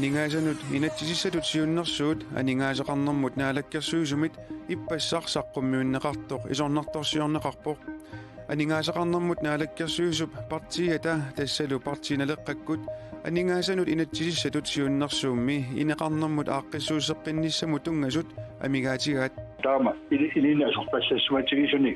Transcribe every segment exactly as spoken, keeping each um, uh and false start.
Aningaasanut inatsisissatut siunnersuut aningaasaqarnermut naalakkersuisumit ippassaq saqqummiunneqartoq isornartorsiorneqarpoq. Aningaasaqarnermut naalakkersuisup partiiata tassalu Partii Naleqqakkut aningaasanut inatsisissatut siunnersuummi ineqarnermut aaqqissuusseqqinnissamut tunngasut amigaatigaat. Taama ili-, ilinni asorpassaassimatigisuni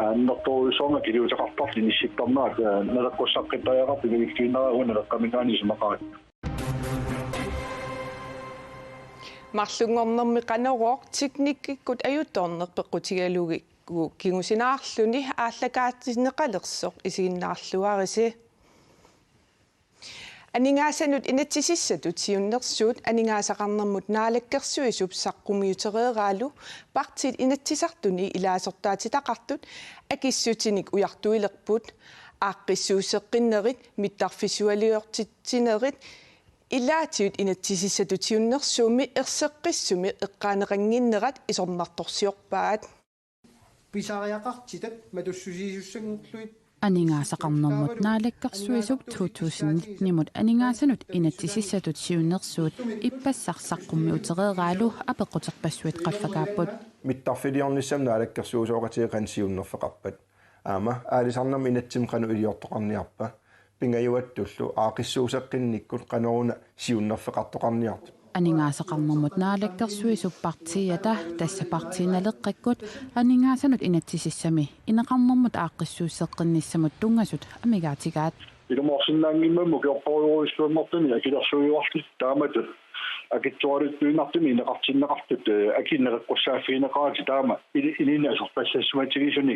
annertoorujussuarmik akiliuteqartarluni inissittarnerat, aa, naleqqussaqqittariaqarpoq, imaluunniit una Naleqqaminngaanniit isumaqaratta. Marlunngornermi Qanorooq teknikkikkut ajutoorneq peqqutigalugu kingusinaarluni aallakaatinneqalersoq isiginnaarluarisi. Aningaasanut inatsisissatut siunnersuut aningaasaqarnermut naalakkersuisup saqqummiutereeraalu Partii Inatsisartuni ilaasortaatitaqartut akissutinik ujartuilerput. Aaqqissuusseqqinnerit, mittarfissualiortitsinerit ilaatigut inatsisissatut siunnersuummi erseqqissumik eqqaaneqannginnerat isornartorsiorpaat. Pisariaqartitat matussusiisussanngorlugit. Aningaasaqarnermut naalakkersuisup to tusind nitten-imut aningaasanut inatsisissatut siunnersuut ippassaq saqqummiutereeraalu apeqquterpassuit qaffakaapput. Mittarfiliornissamut naalakkersuisooqatigiit qanoq siunnerfeqarpat? Aamma aalisarnermi inatsimmi qanoq iliortoqarniarpa? Pingajuattullu aaqqissuusseqqinnikkut qanoruna siunnerfeqartoqarniartut? Aningaasaqarnermut naalakkersuisup partiiata, tassa Partii Naleqqakkut, aningaasanut inatsisissami ineqarnermut aaqqissuusseqqinnissamut tunngasut amigaatigaat. Ilumoorsinnaanngimmammi ukiorparujussuanngortuni akilersuiuartut taamatut akitsuaraluttuinnartumik ineqartinneqartut, ee, akineqqussaaffeqarneqartut taama ili-, ilinni asorpassaassimatigisuni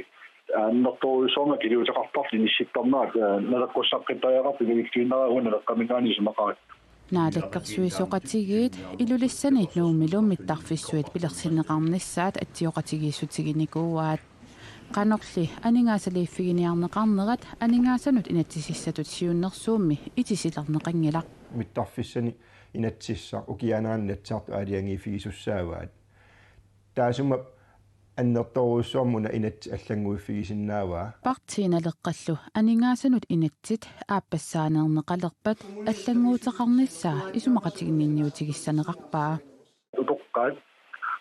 annertoorujussuarmik akiliuteqartarluni inissittarnerat, aa, naleqqussaqqittariaqarpoq, imaluunniit una Naleqqaminngaanniit isumaqaratta. Naalakkersuisooqatigiit Ilulissani Nuummilu mittarfissuit pilersinneqarnissaat atsioqatigiissutiginikuuaat. Qanorli aningaasaliiffiginiarneqarnerat aningaasanut inatsisissatut siunnersuummi itisilerneqanngilaq. Mittarfissani inatsisissaq ukiaanaannut Inatsisartut aalajangiiffigisussaavaat. Taassuma annertoorujussuarmik una inatsit allannguiffigisinnaavaa. Partii Naleqqallu aningaasanut inatsit aappassaaneerneqalerpat allannguuteqarnissaa isumaqatiginninniutigissanerarpaa. Utoqqaat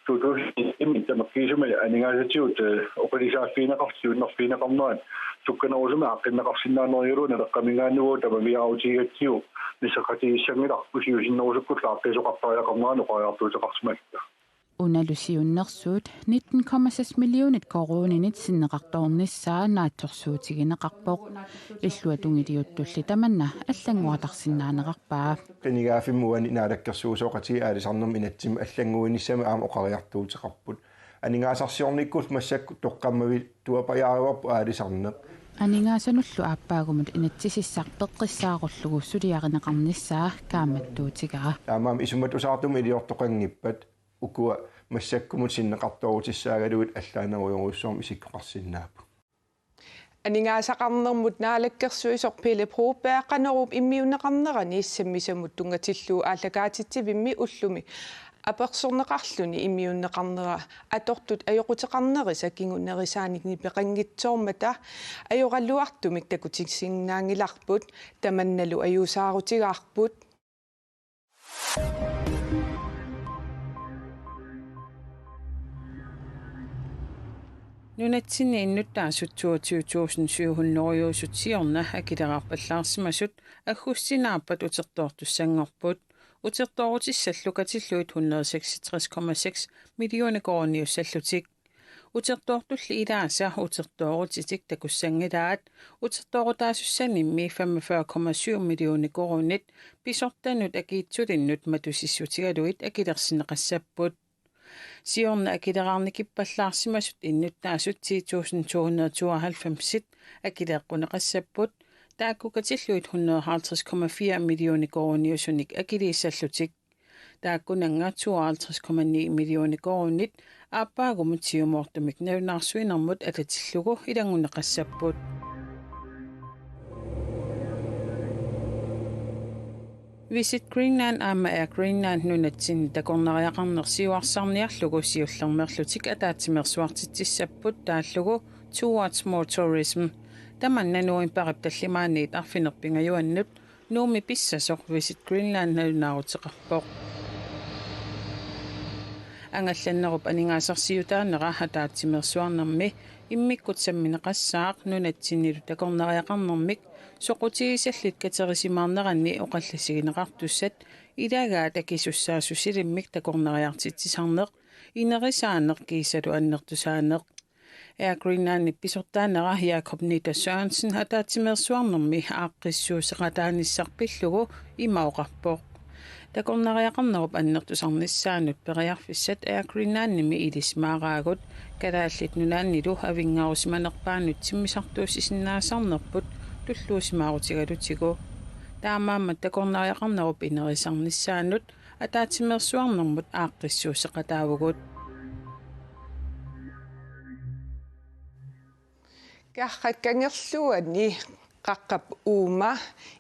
to tusind nitten-imi tamakkiisumik aningaasatigut, ee, oqilisaaffigineqartut siunnerfigineqarnerat sukkanerusumik aaqqinneqarsinnaanerigalugu Naleqqaminngaanniit tamaviaarutigigatsigu, nassaqatigiissanngilarput siusinnerusukkullu aaqqiisoqartariaqarnerannik oqariartuuteqarsimallunga. Unalu siunnersuut nitten komma seks millionit koruuninit sinneqartoornissaa naatsorsuutigineqarpoq. Illuatungiliuttulli tamanna allanngorarsinnaanerarpaa. Qinigaaffimmi uani naalakkersuisooqatigiit aalisarnermi inatsimmi allannguinissamik aamma oqariartuuteqarput. Aningaasarsiornikkullu massakkut toqqammavittuapajaarivarput aalisarneq. Aningaasanullu aappaagumut inatsisissaq peqqissaarullugu suliarineqarnissaa kaammattuutigaa. Taamaammat isummat atusaartumik iliortoqanngippat ukua massakkumut sinneqartoorutissaagaluit allaanerujorujussuarmik isikkoqarsinnaapput. Aningaasaqarnermut naalakkersuisoq Pele Broberg Qanoruup immiunneqarnerani sammisamut tunngatillugu aallakaatitsivimmi ullumi apersorneqarluni immiunneqarnera atortut ajoquteqarnerisa kingunerisaanik nipeqanngitsoormata ajoraluartumik takutissinnaaginnarparput, tamannalu ajuusaarutigaarput. Nunatsinni innuttaasut toogtyve tusind syv hundrede-juusut siorna akileraarpallaarsimasut aggustip naappat utertoortussanngorput. Utertoorutissallu katillugit hundrede seksogtres komma seks millioner koruuniussallutik. Utertoortulli ilaasa utertoorutitik takussanngilaat, utertoorutaasussanimmi femogfyrre komma syv millioner koruunit pisortanut akiitsulinnut matusissutigalugit akilersinneqassapput. Siorna akileraarnikippallaarsimasut innuttaasut ti tusind to hundrede tooghalvfemsit akileeqquneqassapput, taakku katillugit hundrede halvtreds komma fire millioner koruuniusunik akiliissallutik. Taakkunannga tooghalvtreds komma ni millioner koruunit aappaagumut siumoortumik nalunaarsuinermut atatillugu ilanngunneqassapput. Visit Greenland aamma Air Greenland nunatsinni takornariaqarneq siuarsarniarlugu siullermeerlutik ataatsimeersuartitsissapput taallugu Towards More Tourism. Tamanna novembarip tallimaanniit arfineq-pingajuannut Nuummi pissasoq Visit Greenland nalunaaruteqarpoq. Angallannerup aningaasarsiutaanera ataatsimeersuarnermi immikkut sammineqassaaq nunatsinnilu takornariaqarnermik soqutigisallit katerisimaarneranni oqallisigineqartussat ilagaat akisussaassusilimmik takornariartitsisarneq, inerisaaneq kiisalu annertusaaneq. Air Greenlandip pisortaanera Jakob Nitter Sørensen ataatsimeersuarnermi aaqqissuusseqataanissaq pillugu ima oqarpoq: Takornariaqarnerup annertusarnissaanut periarfissat Air Greenlandimi ilisimaaraagut, Kalaallit Nunaannilu avinngarusimanerpaanut timmisartuussisinnaasarnerput tulluusimaarutigalutigu. Taamaammat takornariaqarnerup inerisarnissaanut ataatsimeersuarnermut aaqqissuusseqataavugut. Karrat Kangerluani qaqqap uuma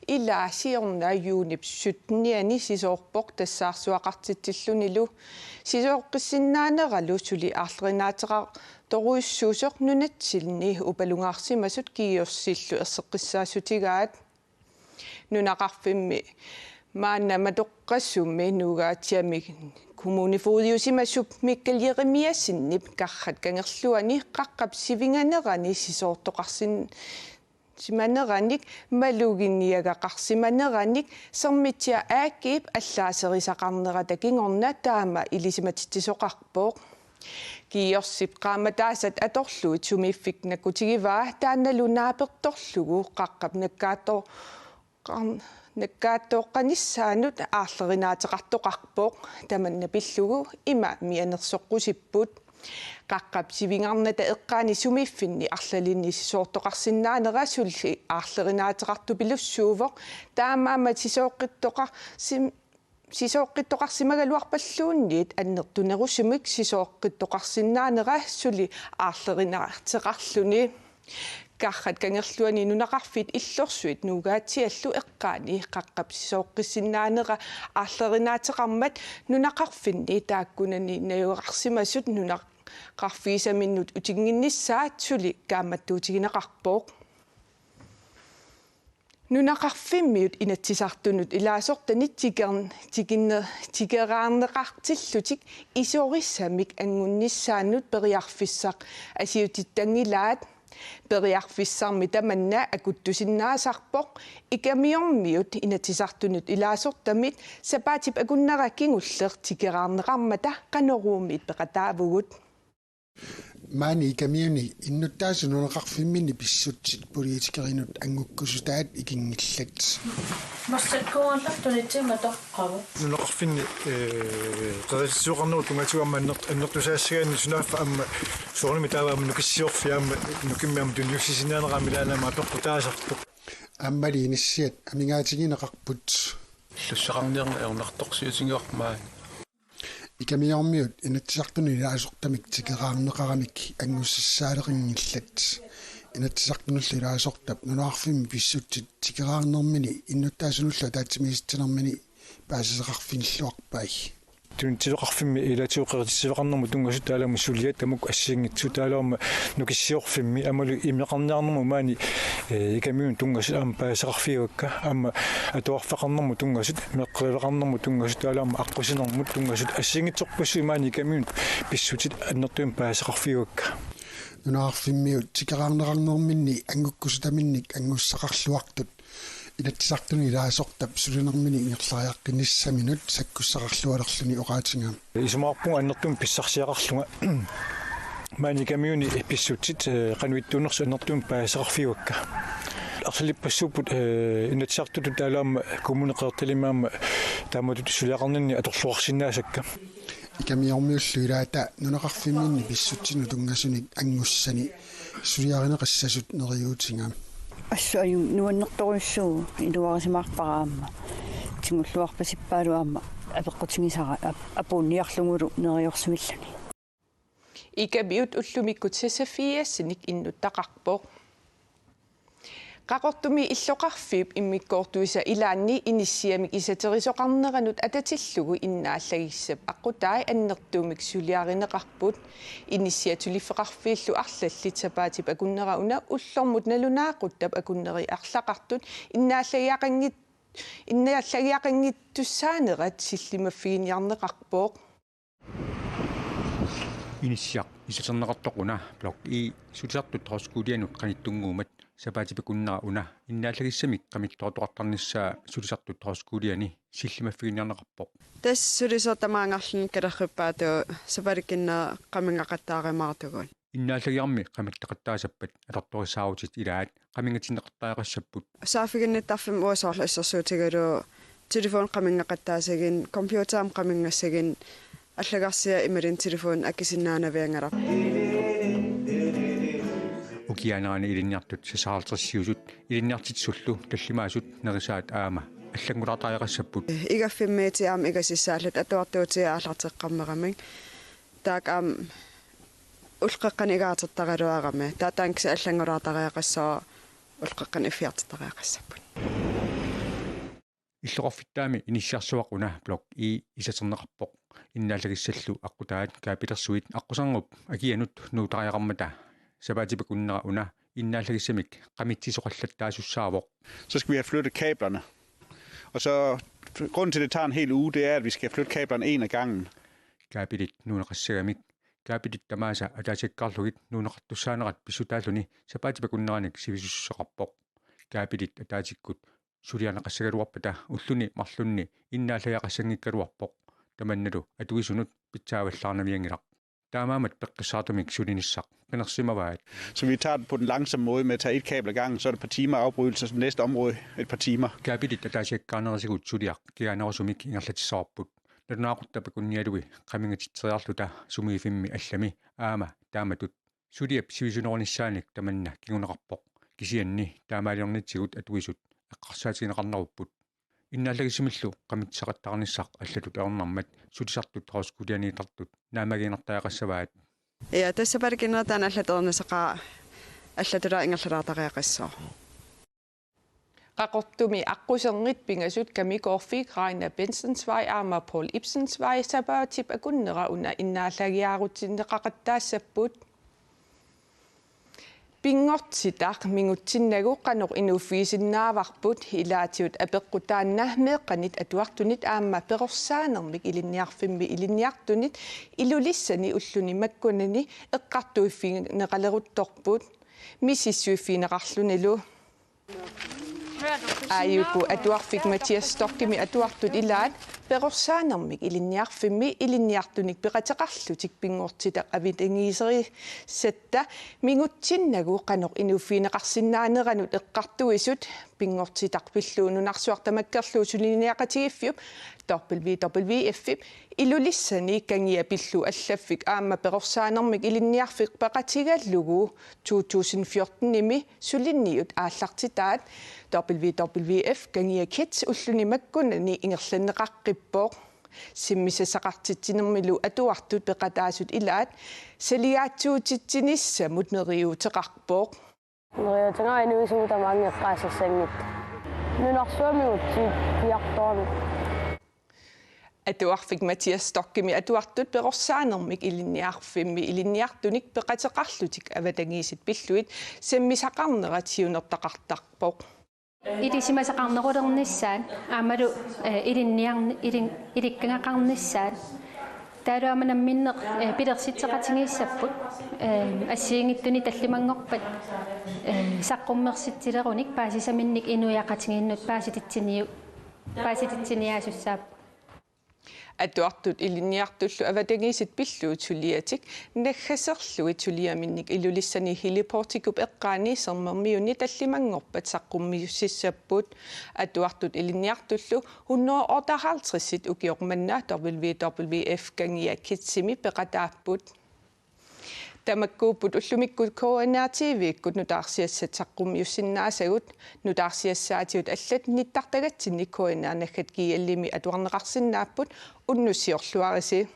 ilaa siorna juunip syttenianni sisoorpoq tassaarsuaqartitsillunilu. Sisooqqissinnaaneralu suli aarlerinaateqartorujussuusoq nunatsinni upalungaarsimasut GEUS-illu erseqqissaassutigaat. Nunaqarfimmi maanna matoqqasummi Nuugaatsiami kommunefogediusimasup Mikkali Jerimiassenip Karrat Kangerluani qaqqap sivinganerani sisoortoqarsin- simaneranik maluginiagaqarsimaneranik Sermitsiaq A/S-ip allaaserisaqarnerata kingorna taama ilisimatitsisoqarpoq. GEUS-ip qaammataasat atorlugit sumiiffik nakkutigivaa, taannalu naapertorlugu qaqqap nakkaatto- qan-, nakkaattooqqanissaanut aarlerinaateqartoqarpoq, tamanna pillugu ima mianersoqqusipput. Qaqqap sivingarnata eqqaani sumiiffinni arlalinni sisoortoqarsinnaanera suli aarlerinaateqartupilussuuvoq, taamaammat sisooqqittoqarsim- sisooqqittoqarsimagaluarpalluunniit annertunerusumik sisooqqittoqarsinnaanera suli aarlerinaateqarluni. Karrat Kangerluani nunaqarfiit illorsuit Nuugaatsiallu eqqaani qaqqap sisooqqissinnaanera aarlerinaateqarmat nunaqarfinni taakkunani najugaqarsimasut nunaqarfigisaminnut utinnginnissaat suli kaammattuutigineqarpoq. Nunaqarfimmiut Inatsisartunut ilaasortanit tikern-, tikinne-, tikeraarneqartillutik isorissamik anngunnissaannut periarfissaq asiutittanngilaat. Periarfissarmi tamanna akuttusinnaasarpoq Ikamiormiut Inatsisartunut ilaasortamit sapaatip akunnera kingulleq tikeraarneqarmata Qanoruumiit peqataavugut. Maani Ikamiuni innuttaasut nunaqarfimminni pissutsit politikerinut anngukkusutaat ikinngillat. Massakkuugallartunitsi matoqqavoq. Nunaqarfinni, ee, qerititsisoqarnerup tungaatigut aamma anner-, annertusaassagaanni sunaaffa aamma soorunami taava aamma Nukissiorfiit aamma nukimmi aamma tunniussisinnaaneq aamma ilaanni aamma apeqqutaasartoq. Aammali inissiat amigaatigineqarput. Illussaqarniarneq ajornartorsiutigivarput maani. Ikamiormiut Inatsisartunut ilaasortamik tikeraarneqaramik angussassaaleqinngillat. Inatsisartunullu ilaasortap nunaqarfimmi pissutsit tikeraarnermini innuttaasunullu ataatsimiititsinermini paasisaqarfigilluarpai. Tunitsisoqarfimmi ilaatigut qerititsisoqarnermut tunngasut taalaammat suliat tamakku assigiinngitsut taalaammat Nukissiorfimmi aammalu imeqarniarnermut maani, ee, Ikamiunut tunngasut aamma paasisaqarfigivakka, aamma atuarfeqarnermut tunngasut, meeqqeriveqarnermut tunngasut taalaammat aqqusinermut tunngasut assigiinngitsorpassuit maani Ikamiunut pissutsit annertuumik paasisaqarfigivakka. Nunaqarfimmiut tikeraarneqarnerminni anngukkusutaminnik angussaqarluartut Inatsisartuni ilaasortap sulinermini ingerlariaqqinissaminut sakkussaqarlualerluni oqaatigaa. Isumaqarpunga annertuumik pissarsiaqarlunga maani Ikamiuni pissutsit, ee, qanoq ittuunersut annertuumik paasisaqarfigivakka. Arlalippassuupput, ee, Inatsisartutut taalaammat Kommune Qeqertalimmi aamma taamatut suliaqarninni atorluarsinnaasakka. Ikamiormiullu ilaata nunaqarfimminni pissutsinut tunngasunik anngussani suliarineqassasut neriuutiga. Assut ajunngilaq, nuannertorujussuuvoq, iluarisimaarpara aamma. Tigulluarpasippaalu aamma apeqqutigisara ap-, apuunniarlugulu neriorsuilluni. Ikamiut ullumikkut seksogfirsinik innuttaqarpoq. Qaqortumi illoqarfiup immikkoortuisa ilaanni inissiamik isaterisoqarneranut atatillugu innaallagissap aqqutai annertuumik suliarineqarput. Inissiat suliffeqarfiillu arlallit sapaatip akunnera una ullormut nalunaaquttap akunneri arlaqartut innaallagiaqanngit- innaallagiaqanngitsussaanerat sillimaffiginiarneqarpoq. Inissiaq isaterneqartoq una Blok E sulisartut højskolianut qanittunnguummat sapaatip akunnera una innaallagissamik qamittoortoqartarnissaa sulisartut højskoliani sillimaffiginiarneqarpoq. Tassa sulisoq tamaangarluni kalerrippaatut sapaatip akunnera qaminngaqattaarumaartugut. Innaallagiarmi qamittoqattaassappat atortorissaarutit ilaat qamingatinneqartariaqassapput. Saaffiginnittarfimmi uanga soorlu assersuutigalugu telefoni qaminngaqattaassaginnginnama, computerimi qaminngaqattaassaginnginnama, allagarsiaq imaluunniit telefoni akisinnaanaviangalarpoq. Ukiaanerani ilinniartut seksoghalvtredsiusut ilinniartitsisullu tallimaasut nerisaat aamma allanngulaartariaqassapput. Igaffimmiittut aamma igasissaallutik atuartuutigut aallarteqqammeramik. Taakku aamma ullut qeqqanut igaatertaraluarami. Taava taanna kisianni allanngulaartariaqassaaq, ullut qeqqanut iffiartittariaqassapput. Illoqarfittaami inissiarsuaq una Blok E isaterneqarpoq. Innaallagissallu aqqutaat kaapilersuit aqquserngup akianut nuutariaqarmata sapaatip akunnera una innaallagissamik qamitsisoqallattaasussaavoq. Så skal vi have flyttet kablerne. Og så grunden til, at det tager en hel uge, det er, at vi skal flytte kablerne en ad gangen. Kaapilit nuunneqassagamik, kaapilit tamaasa ataasiakkaarlugit nuunneqartussaanerat pissutaalluni sapaatip akunneranik sivisussaqarpoq. Kaapilit ataasikkut sulianeqassagaluarpata ulluni marlunni innaallagiaqassanngikkaluarpoq. Tamannalu atuisunut pitsaavallaarnavianngilaq. Taamaammat peqqissaartumik sulinissaq qinersimavaat. Så vi tager det på den langsomme måde med at tage et kabel ad gangen, så er det et par timer afbrydelse, så det næste område et par timer. Kaapilit ataasiakkaarnerisigut suliaq kingaanerusumik ingerlatissavarput. Nalunaaqutaq akunnialui qamingatitseriarluta sumiiffimmi allami aamma taamatut suliap sivisunerunissaanik tamanna kinguneqarpoq. Kisianni taamaaliornitsigut atuisut eqqarsaatigineqarneruppput. Innaallagissamillu qamitsisaqattaarnissaq allatut ajornarmat sulisartut højskolianiittartut naammagiinnartariaqassavaat. Ja, tassa sapaatip akunnera taanna allatut ajornissaq allatullu ingerlalaartariaqassaaq. Qaqortumi aqqusernit pingasut Kamigårdvej, Reiner Bendtsens Vej aamma Poul Ibsens Vej sapaatip akunnera una innaallagiaarutinneqaqattaassapput. Pinngortitaq mingutsinnagu qanoq inuuffigisinnaavarput, ilaatigut apeqqut taanna meeqqanit atuartunit aamma perorsaanermik ilinniarfimmi ilinniartunit Ilulissani ulluni makkunani eqqartuiffigineqaleruttorput. Misissuiffigineqarlunilu. Aajuku atuarfik Mathias Storchimi atuartut ilaat perorsaanermik ilinniarfimmi ilinniartunik peqateqarlutik pinngortitaq avatangiiserisatta mingutsinnagu qanoq inuuffigisinnaaneranut eqqartuisut. Pinngortitaq pillugu nunarsuaq tamakkerlugu suliniaqatigiiffiup W W F-ip Ilulissani kangia pillugu allaffik aamma perorsaanermik ilinniarfik peqatigalugu to tusind fjorten-imi suliniut aallartitaat. W W F kangia kids ulluni makkunani ingerlanneqaqqippoq. Sammisassaqartitsinermilu atuartut peqataasut ilaat saliaatsuutitsinissamut neriuuteqarpoq. Neriuutigaara inuusutut tamaanga eqqaasassanngitsoq. Nunarsuarmigut ti-, fjorten. Atuarfik Mathias Storchimi atuartut perorsaanermik ilinniarfimmi ilinniartunik peqateqarlutik avatangiisit pillugit sammisaqarnera siunertaqartarpoq. Ilisimasaqarnerulernissaat aammalu, eh, ilinniarni-, ilin-, ilikkagaqarnissaat. Taavalu aamma namminneq, eh, pilersitseqatigiissapput, eh, assigiinngitsunik tallimanngorpat, eh, saqqummersitsilerunik paasisaminnik inuiaqatigiinnut paasititsiniu-, paasititsiniaasussaapput. Atuartut ilinniartullu avatangiisit pillugit suliatik naggaserlugit suliaminnik Ilulissani heliportikup eqqaani sermermiunni tallimanngorpat saqqummiussissapput. Atuartut ilinniartullu hundrede otteoghalvtreds ukioq manna W W F kangia kidsimi peqataapput. Tamakkuupput ullumikkut K N R T V-kkut nutaarsiassat saqqummiussinnaasagut. Nutaarsiassaatigut allat nittartagatsinni K N R naggat G L-imi atuarneqarsinnaapput. Unnussiorluarisi.